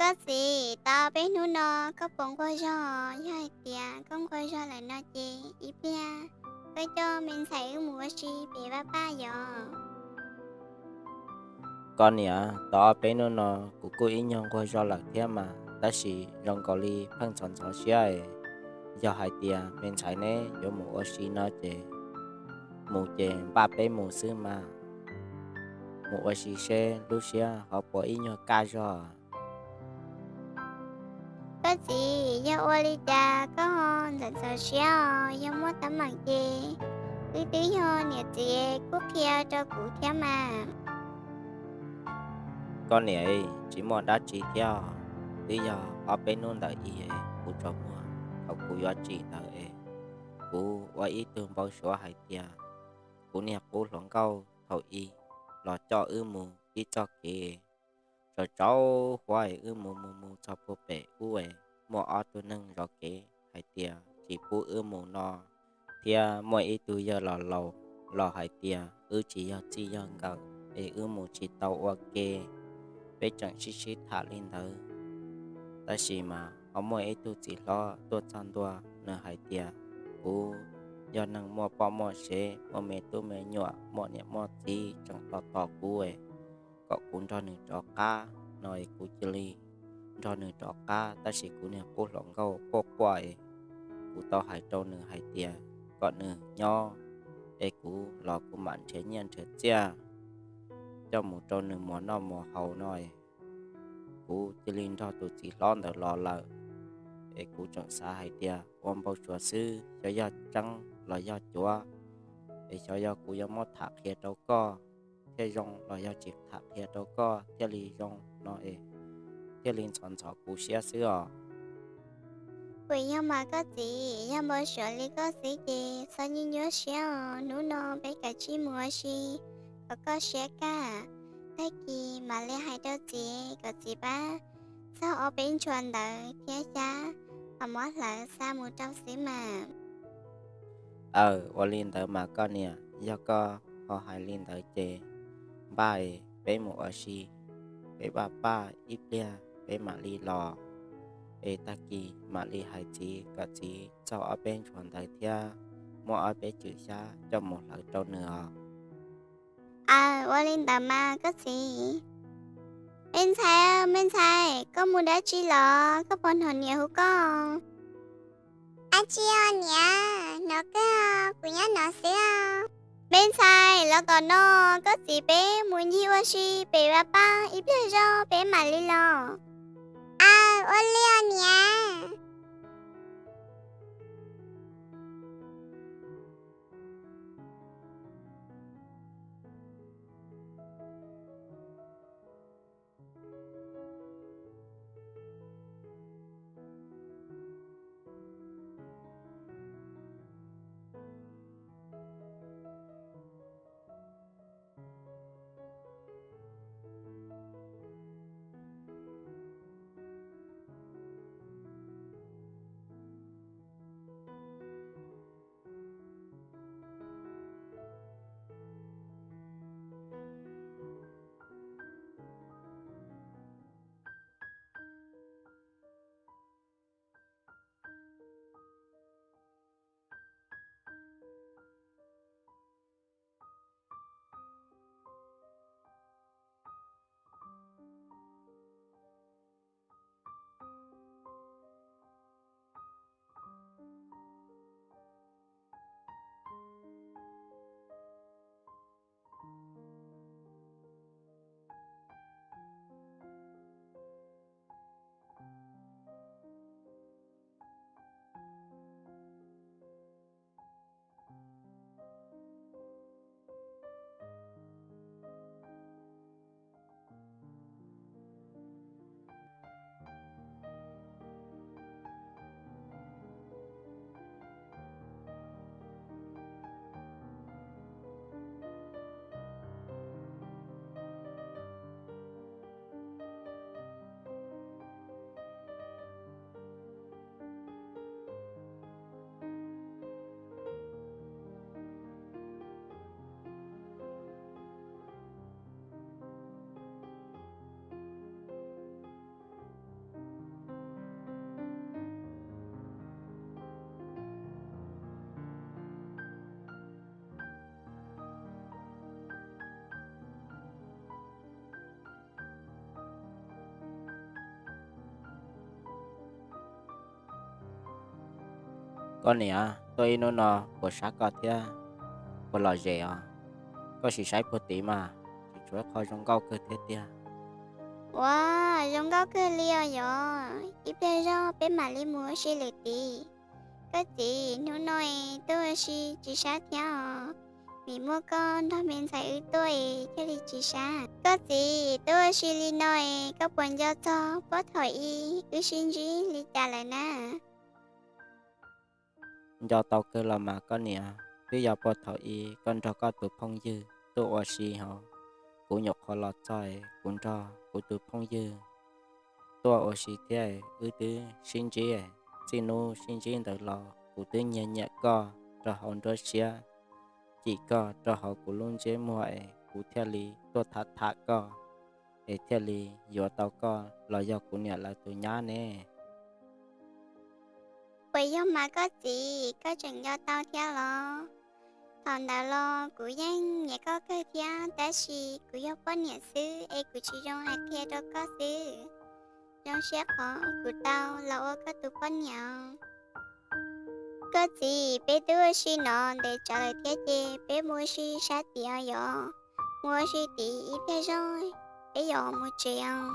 Koj txiv, tau ob peb hnub no koj puas nquag zog? Yog hais tias koj nquag zog lawm no ces ib pliag koj coj me ntxhais wb mus ua si pem vaj paj yom. Koj niam, tau ob peb hnub no kuv kuj ib nyuag nquag zog lawm thiab mas, tab sis zoo nkaus li pheej ntxhov ntxhov siab es, yog hais tias me ntxhais neb yuav mus ua si no ces mus ces npaj peb mus xwb mas, mus ua si seb lub siab ho puas ib nyuag kaj zog. Koj txiv, yog ua li cas koj ho ntxhov ntxhov siab os? Yog muaj teeb meem ces wb twb yog niam txiv kuj qhia rau kuv thiab mas. Koj niam, tsis muaj dab tsi thiab, twb yog ob peb hnub ntawd ib kuv tsaug muag thaum kuv yuav tsim ntawd es, kuv ua ib tug npau suav hais tias kuv niag qub hluas nkauj thaum ub los coj wb mus tib txoj kev tsaus tsaus huab es wb mus mus mus txog puag pem ub es muaj ob tug neeg zov kev hais tias tsis pub wb mus no, thiab muaj ib tug yawg laus laus los hais tias wb tsis yog txij yog nkawm es wb mus tsis tau ua ke. Peb tseem sib sib tham li ntawd, tab sis mas ho muaj ib tug txiv hlob tuaj txog ntua, nws hais tias kuv yog neeg muaj poj muaj sev, muaj me tub me nyuam, muaj niam muaj txiv tseem tos tos kuv es kom kuv nrog nws rov qab no es kuv cia li nrog nws rov qab, tab sis kuv niag qub hluas nkauj quaj quaj es kuv tau hais rau nws hais tias kom nws nyob es kuv los kuv mam nrhiav nyiaj nrhiav txiaj coj mus rau nws muas noj muas haus no es kuv cia li nrog tus txiv hlob ntawd los lawm. Es kuv tseem xav hais tias ua npau suav xwb, xyov yog tseeb los yog cuav, es xyov yog kuv yuav muab tham qhia rau koj thiaj zoo los yog tsis tham qhia rau koj thiaj li zoo no es thiaj li ntxhov ntxhov kuv siab xwb os. Puas yog mas koj txiv? Yog npau suav li koj xwb ces txhob nyuaj nyuaj siab os. Hnub no peb kav tsij mus ua si kom koj siab kaj, tag kis mam li hais rau txiv kom txiv pab txog ob peb ntshuas ntawd thiab xyab, ho muab hlawv xa mus rau xwb mas. Aw, ua li ntawd mas koj niam, yog koj ho hais li ntawd ces npaj peb mus ua si pem vaj paj ib pliag peb mam li los, es tag kis mam li hais txiv kom txiv txog ob peb ntshuas ntawd thiab muab ob peb cwm xyab coj mus hlawv rau nws os. Aw, ua li ntawd mas koj txiv. Me ntxhais, me ntxhais, koj mus dab tsi los? Koj puas hnov niam hu koj? Ab tsi os niam, hnov kawg, kuv nyob no xwb. Me ntxhais, los kom no, koj txiv peb mus ncig ua si pem vaj paj ib pliag zog peb mam li los. Aw, ua li os niam. Koj niam, tuaj ib hnub no puas sab koj thiab puas lom zem os? Koj sim saib puag tid mas, tseem tshuav qhov zoo nkauj kawg thiab tiag. Ua, zoo nkauj kawg li os yom, ib pliag zog peb mam li mus ua si lawm tid. Koj txiv, hnub no es tuaj ua si tsis sab thiab os, vim muaj koj nrog me ntxhais wb tuaj es thiaj li tsis sab. Koj txiv, tuaj ua si li no es koj puas nco txog puag thaum ub wb sib ntsib li cas lawm na? Nco tau kawg los mas koj niam, twb yog puag thaum ub koj nrog koj tus phooj ywg tuaj ua si hauv, kuv nyuam qhuav los txog es kuv nrog kuv tus phooj ywg tuaj ua si thiab wb twb sib ntsib. Txij hnub sib ntsib ntawd los kuv twb nyiam nyiam koj rau hauv nruab siab, cim koj rau hauv kuv lub ntsej muag es kuv thiaj li tuaj tham tham koj, es thiaj li yuav tau koj los yog kuv niam lawv tus nyab ne. Puas yog mas koj txiv, koj tseem nco tau thiab los? Thaum ntawd los kuv yeej nyiam koj kawg thiab, tab sis kuv yog poj niam xwb es kuv tsis zoo hais qhia rau koj xwb. Zoo siab qhov kuv tau los ua koj tus poj niam. Koj txiv, peb twb ua si no ntev tsawv lawm thiab ces peb mus ua si sab tid os yom. Mus ua si tid ib pliag zog peb yuav mus tsev os.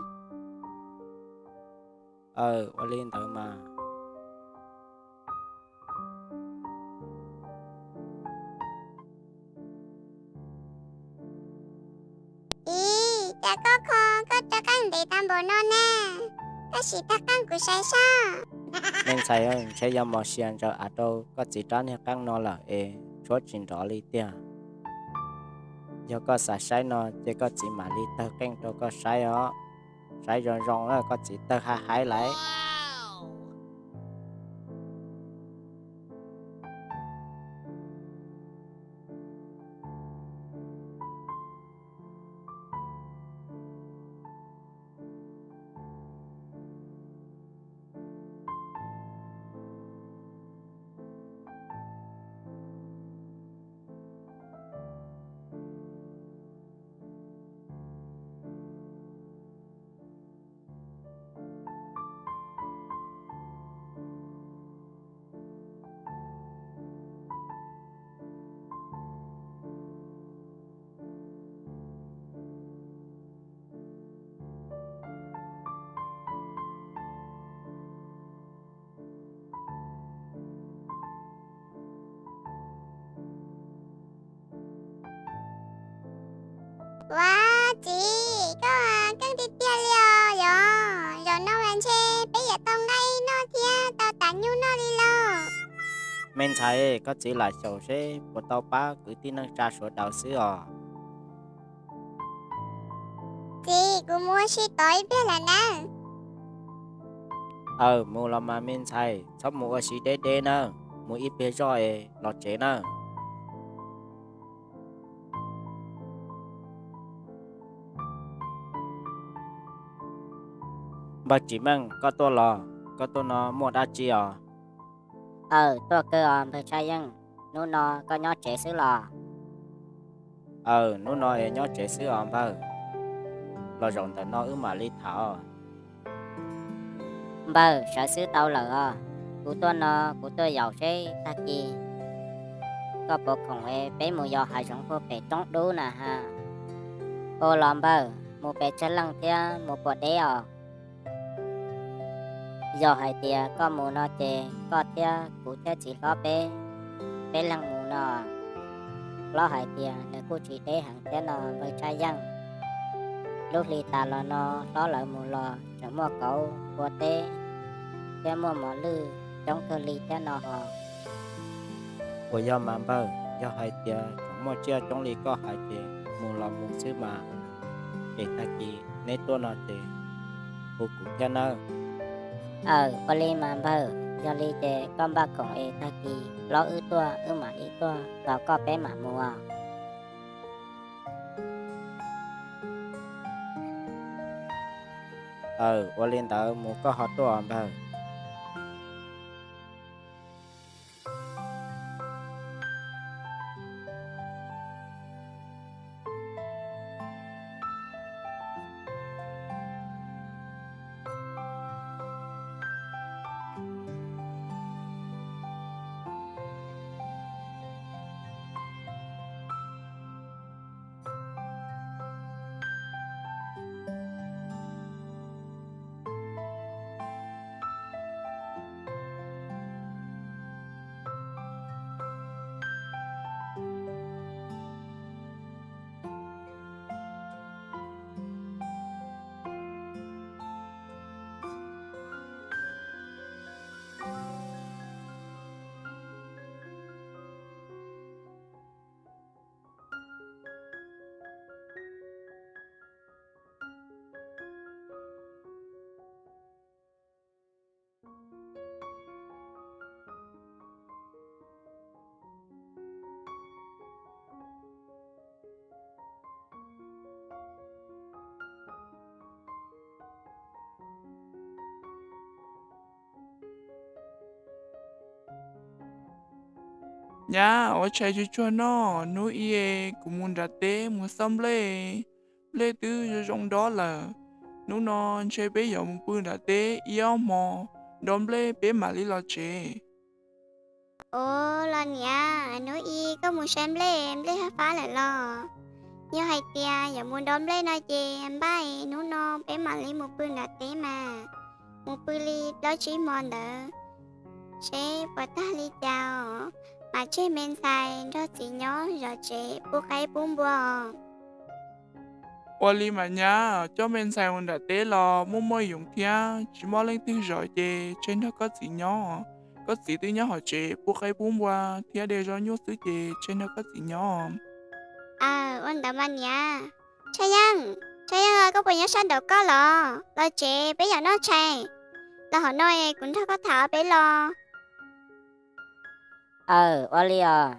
Aw, ua li ntawd mas. Ib, cas koj kho koj rov qab ntev tag npaum no ne, koj sim tawg qeej kuv saib saib. Me ntxhais, ntshe yog mos sia ntsaws av rau koj txiv rab niag qeej no lawm es tshuab tsis nrov li tiag. Yog koj xav saib no ces koj txiv mam li tawg qeej rau koj saib os. Saib zoo zoo na, koj txiv tawg hab haib lawm. Ua, txiv, koj keej tiag tiag li os yom. Zaum no mas ntshe peb yuav tau nqaij noj thiab tau tas nyuj noj li lauj. Me ntxhais, koj txiv lam xyaum seb puas tau pab kwv tij neej tsa sawv daws xwb os. Txiv, kuv mus ua si tod ib pliag lawm nawb. Aw, mus los mas me ntxhais, txhob mus ua si deb deb nawb, mus ib pliag zoj es los tsev nawb. Npawg Tsim Meej, koj tuaj los? Koj tuaj no muaj dab tsi os? Aw, tuaj kawg os npawg Tshaj Yeej. Hnub no koj nyob tsev xwb los? Aw, hnub no es nyob tsev xwb os npawg. Los zaum ntawm no wb mam li tham. Npawg, sawv xwb tau lawm os. Kuv tuaj no kuv tuaj yaum seb tag kis koj puas khoom es peb mus yos hav zoov puag pem roob dub na has. Ua los npawg, mus pes tsawg leej thiab mus puas deb os? Yog hais tias koj mus no ces koj thiab kuv thiab txiv hlob peb, peb leeg mus no. Hlob hais tias nws kuj tsis deb heev thiab no npawg Tshaj Yeej. Lub hli tas los no hlob lawv mus los tseem muaj kauv ua teb thiab muaj mos lwj coob kawg li thiab no hos. Puas yog mas npawg? Yog hais tias tseem muaj tsiaj coob li koj hais ces mus los mus xwb mas. Es tag kis neb tuaj no ces hu kuv thiab nawb. Aw, ua li mas npawg, yog li ces koj npaj khoom es tag kis hlob wb tuaj wb mam li tuaj tos koj peb mam mus. Aw, ua li ntawd mus koj ho tuaj os npawg. Nyab, ua tshais tsuag tsuag noj, hnub i kuv mus nram teb mus xauj nplej, nplej twb zoo zoo nrab lawm. Hnub no ntshe peb yuav mus pw nram teb ib ob hmo, nrab nplej peb mam li los tsev. Ua los niam, hnub i koj mus saib nplej, nplej fab fab lawm los? Yog hais tias yuav mus nrab nplej no ces npaj, hnub no peb mam li mus pw nram teb mas, mus pw li plaub tsib hmo ntawd seb puas tag li cas os, mas tseg me ntxhais nrog txiv nyob zov tsev pub qaib pub npua. Ua li mas nyab, coj me ntxhais mus nram teb los muaj muaj yoov thiab tsis muaj leej twg zov ces tseg nrog koj txiv nyob. Koj txiv twb nyob hauv tsev pub qaib pub npua thiab de zov nyuj xwb ces tseg nrog koj txiv nyob. Aw, ua ntawd mas niam. Tshaj Yeej, Tshaj Yeej, koj puas nyob sab nraum koj los? Los tsev peb yuav noj tshais. Los hauv no kuv nrog koj tham ob peb los. Aw, ua li os.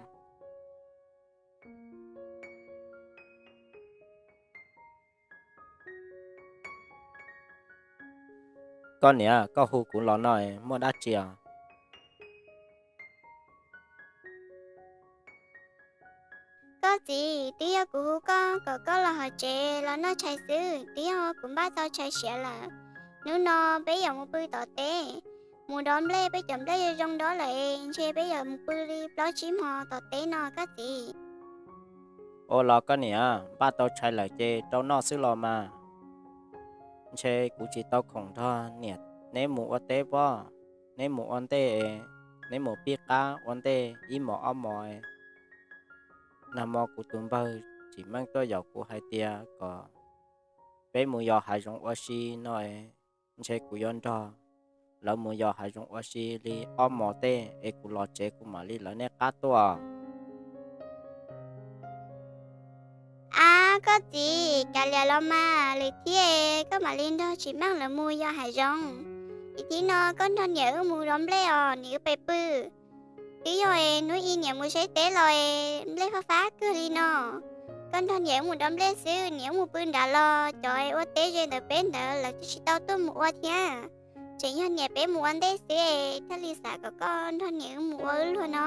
Koj niam, koj hu kuv los no muaj dab tsi os? Koj txiv, twb yog kuv hu koj kom koj los hauv tsev los noj tshais xwb, twb yog kuv npaj tau tshais siav lawm. Hnub no peb yuav mus pw tom teb, mus dob nplej, peb cov nplej zoo zoo nrab lawm, ntshe peb yuav mus pw li plaub tsib hmo tom teb no koj txiv. Ua los koj niam, npaj tau tshais lawm ces rau noj xwb los mas. Ntshe kuv tsis tau khoom nrog niam neb mus ua teb pob, neb mus ua ntej, neb mus pib qab ua ntej ib hmos ob hmos. Nag hmo kuv tus npawg Tsim Meej tuaj yaum kuv hais tias kom peb mus yos hav zoov ua si no, ntshe kuv yuav nrog lawv mus yos hav zoov ua si li ob hmos tej es kuv los tsev kuv mam li lawv nej qab tuaj. Ab koj txiv, kav liam los mas, lwm thiab koj mam li nrog Tsim Meej lawv mus yos hav zoov. Ib thib no koj nrog niam wb mus dob nplej os, niam wb pem pw. Twb yog hnub i niam mus saib teb los nplej fab fab kawg li no. Koj nrog niam wb mus dob nplej xwb, niam wb mus pw nrad los cov ua teb ze ntawm peb ntawd lawv twb tsis tau tuaj mus ua thiab. Tseem yog niam peb mus ua ntej xwb, thiaj li xav kom koj nrog niam wb mus ua wb luag no.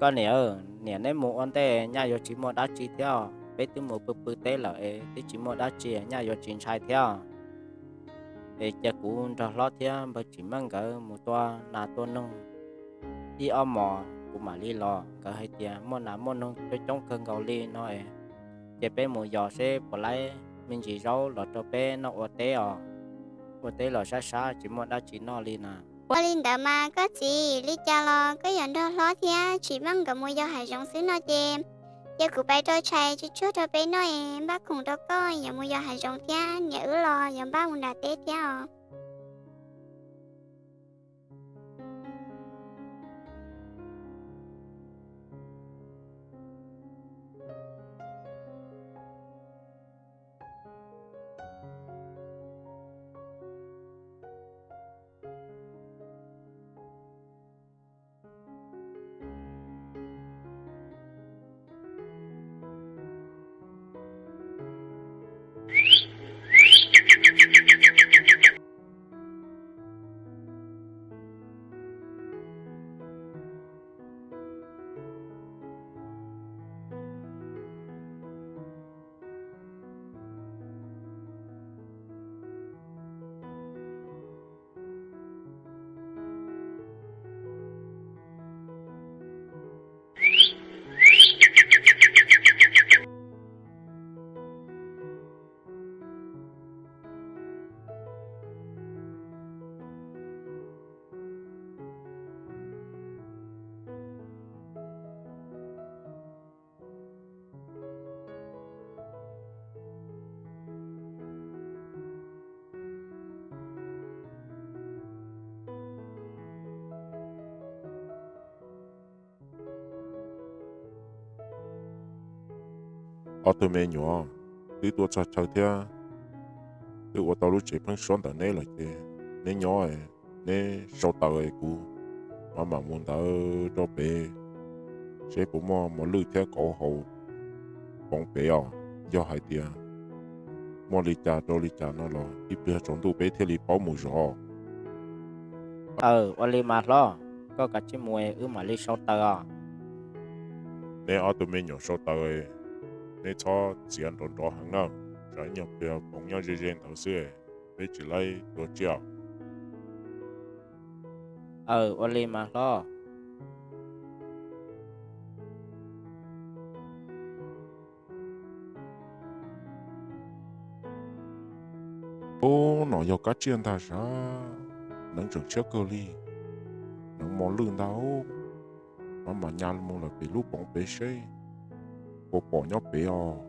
Koj niam, niam neb mus ua ntej nyaj yuav tsis muaj dab tsi thiab, peb twb mus pw pw teb lawm es twb tsis muaj dab tsi, nyaj yuav tsis ntshai thiab. Es cia kuv nrog hlob thiab npawg Tsim Meej nkawd mus tua nas tua noog ib ob hmos kuv mam li los. Nkawd hais tias muaj nas muaj noog coob coob kawg nkaus li no, ces peb mus yos seb puas laib me ntsis zaub los rau peb noj ua teb os. Ua teb los sab sab tsis muaj dab tsi noj li na. Ua li ntawd mas koj txiv, li cas los koj yuav nrog hlob thiab Tsim Meej nkawd mus yos hav zoov xwb no ces, cia kuv pais rau tshais tsuag tsuag rau peb noj es npaj khoom rau koj yuav mus yos hav zoov thiab, niam wb los yuav npaj mus nram teb thiab os. Ob tug me nyuam, twb tuaj txog chaw thiab twb ua tau lub tsev pheeb suab ntawm neb lawm ces neb nyob, neb sau taws es kuv mam mam mus ntawd rau pem seb puas muaj mos lwj thiab kauv haus poov pem os. Yog hais tias muaj li cas rau li cas no los ib pliag tsaus ntuj peb thiaj li paub mus zov. Aw, ua li mas hlob. koj kav tsij mus wb mam li sau taws os. Neb ob tug me nyuam sau taws, neb txhob txiav nrov nrov heev na, tsam ib nyuag pliag poov nyob ze ze ntawd xwb, peb tsis laib tua tsiaj. Aw, ua li mas hlob. Ub, no yog kab tsiaj ntag sav, neev tseem tshiab kawg li. Neev mos lwj ntag. Mam mam nyas mus lawm pem lub poov pem seb puas pom nyob pem os.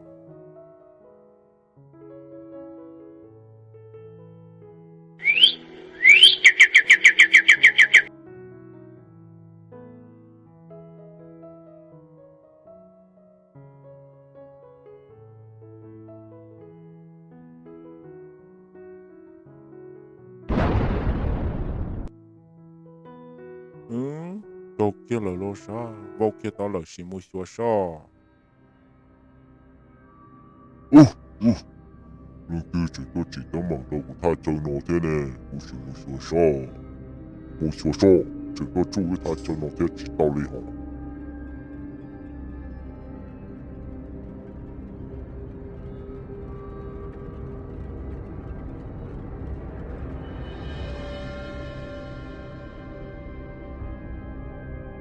Tau kiag lawm los sav, vau kiag tau lawm, sim mus xyuas soj. Ub, leej twg tseem tuaj tsim teeb meem rau kuv thaj chaw no thiab ne? Kuv sim mus xyuas soj. Mus xyuas soj, tseem tuaj tsuj wb thaj chaw no thiab tsis tau li hos.